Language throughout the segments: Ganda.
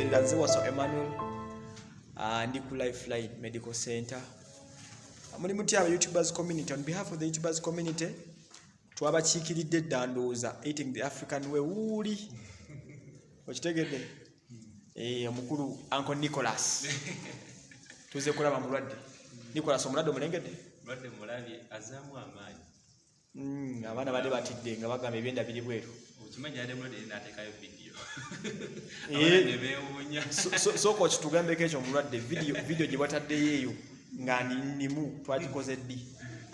olubeerera. Nze Waso Emmanuel. Ah, ndi ku Lifeline Medical Center. Muli mutya aba YouTubers community? On behalf of the YouTubers community, twabakiikiridde dda ndowooza Eating the African Way. Wuuli okitegedde? Eh, omukulu Uncle Nicholas, tuze kulaba mulwadde. Nicholas, omulwadde omulengedde? Mulwadde mulabye, azaamu amaanyi. Abaana badde batidde nga bagamba ebyenda biri bweru. Okimanyi yadde mulwadde ye n'ateekayo vidiyo. Eh. Abaana ne beewuunya. Sooka okitugambeko ekyo omulwadde, video gye wataddeyo eyo nga nnimu, twagikoze ddi?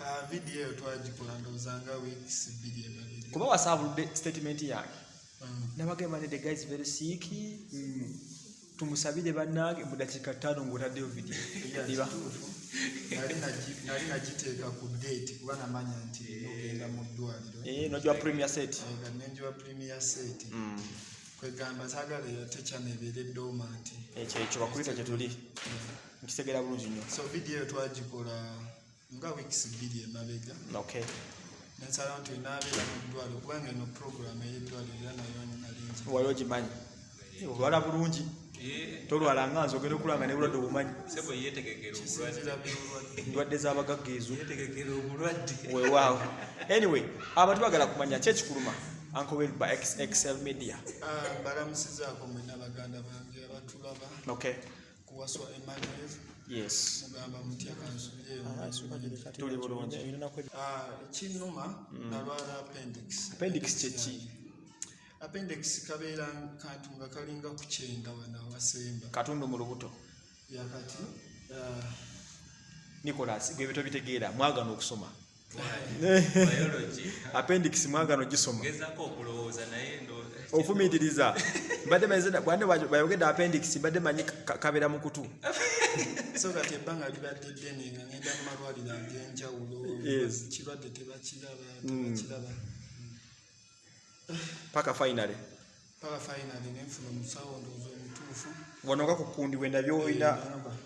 Ah, vidiyo eyo twagikola ndowooza nga weeks 2 emabega. Kuba wasaabuludde statement yange. Nabagamba nti the guy is very sick, tumusabire bannange. Mu dakiika 5 ng'otaddeyo video. Yeah, Liba kituufu. Nali nagiteeka ku date kuba namanya nti ogenda mu ddwaliro. Eh, nojwa premiere set. Eh, nga nenjiwa premiere set. Kwegamba saagala ate channel ebeere dormant. Ekyo bakulisa kye tuli nkitegeera bulungi nnyo. So vidiyo eyo twagikola nga weeks 2 emabega. Nensalawo nti naabeera mu ddwaliro kubanga eno program ey'eddwaliro era nayo nali ngi Wali ogimanyi? Eh, olwala bulungi. Eh, Tolwala nga nze, ogenda okulaba nga ne bulwadde obumanyi. Sebo yeetegekera obulwadde. Kisinzira by'olwadde. Ndwadde z'abagagga ezo. Yeetegekera obulwadde. Weewaawo. Anyway, abantu bagala kumanya ki ekikuluma, Uncle Wilbur XXL Media. Ah, mbalamusizaako mwenna baganda bange abatulaba ku Waswa Emmanuel. Mugamba mutya? Kansubireyo. Tuli bulungi. Ah, ekinnuma, nalwala appendix. Appendix kye ki? Appendix kabeera kantu nga kalinga ku kyenda wano awasemba. Katundu mu lubuto. Yakati ah, Nicholas, gwe tobitegeera, mwagana okusoma. Biology. Appendix mwagana ogisoma. Ngezaako okulowooza naye ndowooza. Ofumiitiriza. Mbadde manyi, bwande bayogedde appendix, mbadde manyi kabeera mu kutu. So kati ebbanga libadde ddene nga ngenda mu malwaliro ag'enjawulo. Kirwadde tebakiraba, tebakiraba. Paka finally. Paka finally nenfuna omusawo ndowooza omutuufu. Wano nga ku kundi wendabye olina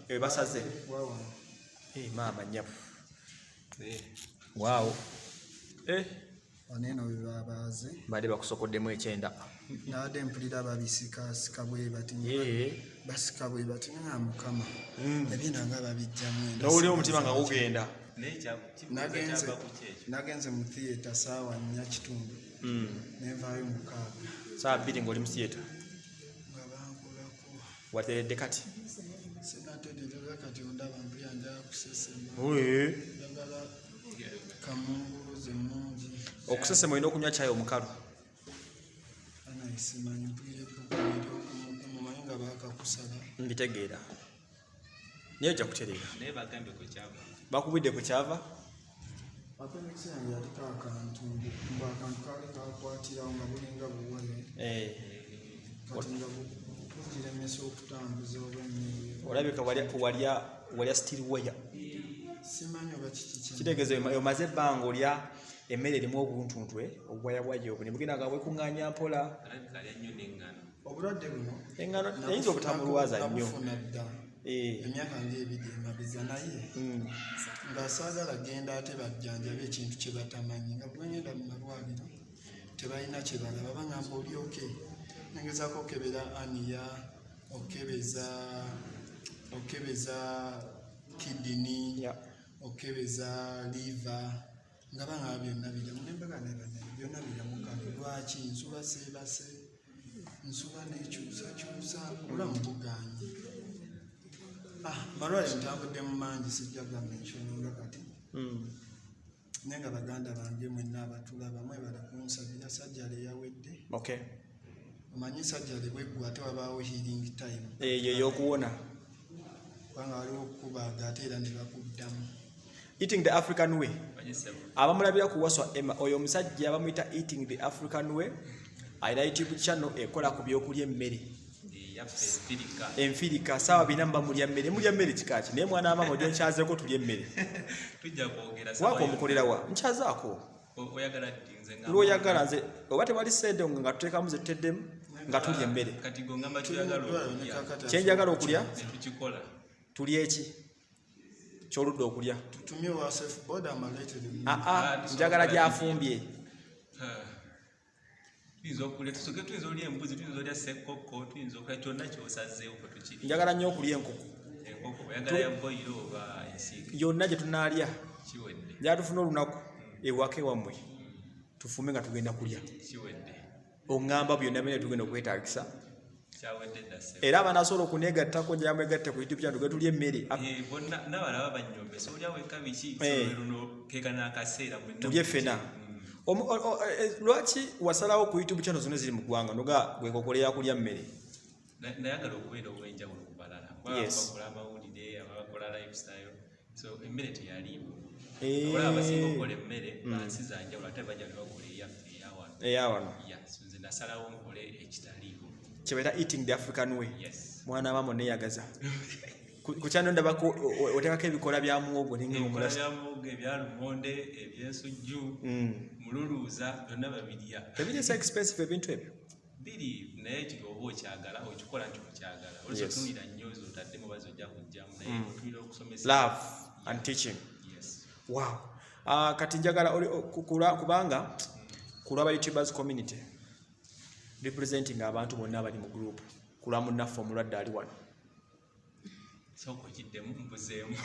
Eh, basaze. Wawano. Eh, maama nnyabo. Eh, waawo, eh. Wano eno we babaaze. Mbadde bakusokoddemu ekyenda. Nabadde mpulira babisikasika bwe bati. Basika bwe bati nga Mukama, ebyenda nga babijjamu enda. Nowulira omutima nga gugenda. Naye Nagenze kyava ku ki ekyo? Nagenze mu theatre saawa 4:15, nenvaayo 6. Saawa 2 ng'oli mu theatre? Nga bankolako. Wateredde kati? Sinatereera kati, ondaba mpulira njala kusesema. Njagala kamunguluze mungi. Okusesema olina okunywa kyayi omukalu. Anaye simanyi, mpulira ebbugumu eryokumukumu, manyi nga baakakusala. Mbitegeera, naye ojja kutereera. Naye bagambye kwe kyava? Bakubidde ku kyava? Appendix yange yaliko akantu, mbu akantu kaali kakwatirawo nga bulinga buwale. Kati nga bugiremesa okutambuza oba emmere. Olabika walya steel wire. Simanyi oba kiki kye. Kitegeeza omaze ebbanga olya emmere erimu obuntuntwe, obuwayawaya obwo ne bugenda nga bwekuŋŋaanya mpola. Alabika alya nnyo n'eŋŋano. Obulwadde buno Eŋŋano eyinza obutamulwaza nnyo. nabufuna dda emyaka ngaebiri emabega, naye nga saagala genda ate bajjanjabe ekintu kye batamanyi, nga bwe ngenda mu malwaliro tebalina kye balaba, bagamba olyoke nengezaako okebera aniya, okebeza kidney, okebeza liver, nga bagamba byonna biramu, nembaga nebana byonna biramu, kale lwaki nsuba seebase, nsuba nekyusakyusa, obulamu buganye? Ah, malwaliro ntambudde mu mangi, sijja gamentioninga kati. Naye nga baganda bange mwenna abatulaba, mwebale kunsabira. Sajjala eyawedde. Omanyi sajjala bweggwa ate wabaawo healing time. Eyo ey'okuwona. Kubanga waliwo okukubaaga ate era ne bakuddamu. Eating the African Way. Manyi ssebo. Abamulabira ku Waswa Emma, oyo omusajja bamuyita Eating the African Way, alina YouTube channel ekola ku byokulya, emmere. Yaffe enfirika. Enfirika. Saawa 4 muba mulya mmere. Mulya mmere kikaki? Naye mwana wa maama ojja nkyazeeko tulya emmere. Tujja kwogera. Waako omukolera wa nkyazaako? Oyagala ddi? Nze nga Lwoyagala. Nze oba tewali sente nga tuteekamu ze tuteddemu nga tulya emmere. Kati gwe ngamba kyoyagala okulya. Kyenjagala okulya? Ne tukikola. Tulya eki kyoludde okulya. Tutumye wa safe boda amaleetere. Aa, njagala gyafumbye. Ah. Tuyinza okulya, tuyinza olya embuzi, tuyinza olya sekkokko, tuyinza okulya kyonna kyosazeewo, fe tukiri. Njagala nnyo okulya enkoko. Enkoko oyagala ya boyiro oba ensiike? Yonna gye tunaalya. Kiwedde. Njagala tufune olunaku ewaka ewammwe, tufume nga tugenda kulya. Kiwedde. Oŋŋamba byonna byonna tugenda okwetaagisa. Kyawedde dda, ssebo. Era abanasobola okuneegattako, njagala mwegatte ku YouTube channel, tugende tulya emmere. Eh, bonna n'abalaba banyombesa olya weka biki. Eh. Luno kekana akaseera mwenna. Tulye ffena. Lwaki wasalawo ku YouTube channel zonna ziri mu ggwanga noga gwe ya kulya mmere? Nayagala okubeera ow'enjawulo ku balala. Bakola amawulire, abakola lifestyle, so emmere teyaliiwo. Olaba abasinga okukola emmere bansi za njawulo, ate bajja ne bakola eyaffe eyawano. Eyawano. Yeah, so nze nasalawo nkole ekitaliiwo. Kyebaita eating the African way. Yes. Mwana maama, neeyagaza ku kyano, ndabako oteekako ebikola bya muwogo. Ebikola Nenga bya muwogo, ebya lumonde, ebyensujju, mululuuza, byonna babirya. Tebiri so expensive ebintu ebyo? Biri, naye kiri oba okyagala okikola nti okyagala. Oluusi otunulira nnyo zotaddemu oba zojja kujjamu, naye otunulira okusomesa. Love and teaching. Yes. Wow. Kati njagala kubanga kulaba YouTubers community representing abantu bonna abali mu group kulwa munnaffe omulwadde ali wano. Sooka okiddemu, mbuzeemu.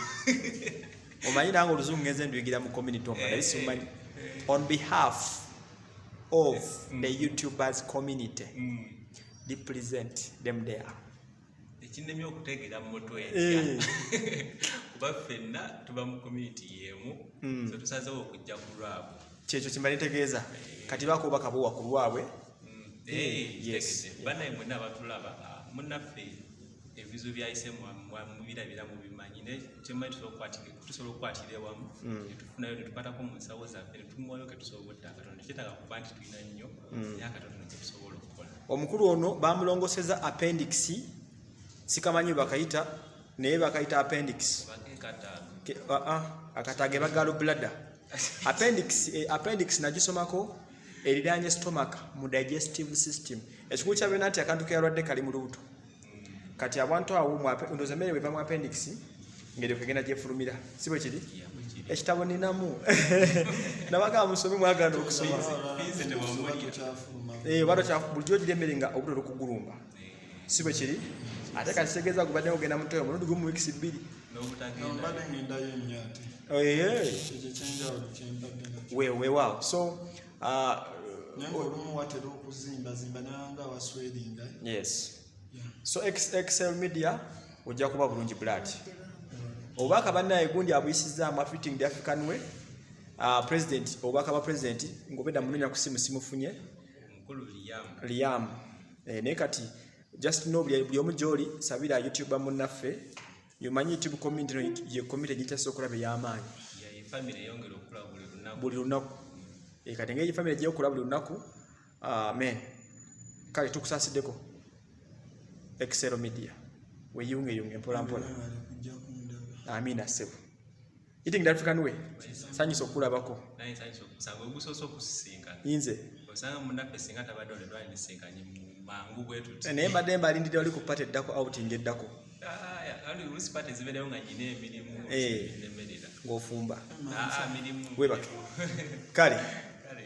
Omanyi nange oluzungu ngenze nduyigira mu community omwo, naye simanyi. On behalf of the YouTubers community, represent them there. Ekinnemye okutegeera mu mutwe etya, kuba ffenna tuba mu community y'emu, so tusazeewo okujja ku lwabwe. Kyekyo kimba ntegeeza. Kati baako obubaka buwa ku lwabwe. Yes. Tegedde. Bannaye mwenna abatulaba, munnaffe ebizibu byayise mubirabira, mubimanyi, naye kyemmanyi tusobola okukwatira ewamu netufunayo netukwatako mu nsawo zaffe netumuwayo ketusobodde akatono. Tekyetaaga kuba nti tulina nnyo, naye akatono ketusobola okukola. Omukulu ono bamulongoseza appendix, sikamanyi bwe bakayita, naye bakayita appendix. Obakekataago. Akataage ba gallbladder. Appendix, appendix nagisomako, eriraanye stomach mu digestive system. Ekikulu kya byonna nti akantu keyalwadde kali mu lubuto. Kati abantu awo ndowooza emmere bweva mu appendix ngeri kegenda gyefulumira, si bwe kiri? Ekitabo ninamu, nabagamba musome, mwagala okusoma. Vincent wamulya. Tokyafuluma. Eh, bulijjo ogira emmere nga obuto lukugulumba, si bwe kiri? Ate kati kitegeeza gubadde ogenda mutoyo omulundi gumu mu wiikisi 2. N'obutagenda. Mbadde ngendayo ennyo ate. Ekyo ekyenjawulo kyembadde nakyo. Weewaawo, so Naye ngaolumu watera okuzimbazimba nabanga wasweringa. Yes. So XL Media, ojja kuba bulungi blood. Obubaka bannaye gundi abuyisizaamu eating the African way. President, obubaka bwa president ng'obedda munoonya ku simu, simufunye. Omukulu Liam. Liam. Naye kati just know buli omu gy'oli sabira YouTuber munnaffe. Yomanyi YouTube community no ye community gyekyasa okulaba ey'amaanyi. Ye family eyongera okula buli lunaku. Buli lunaku. Kati engeri family gy'okola buli lunaku, amen. Kale tukusaasiddeko Excel Media, weeyungeyunge mpola mpola. Bali kujja kundaba. Amiina, ssebo. Eating the African way, sanyusa okulabako. Naye nsanyusa okusanga ogusoose okusisinkana. Nze. Osanga munnaffe singa tabadde olwo twandisinkanye mu mangu bwe tuti. Naye mbadde mbalindidde wali ku party eddako, outing eddako. Oluusi party zibeerewo nga nyina emirimu nemerera. Ng'ofumba. Mirimu. Weebake. Kale. Kale.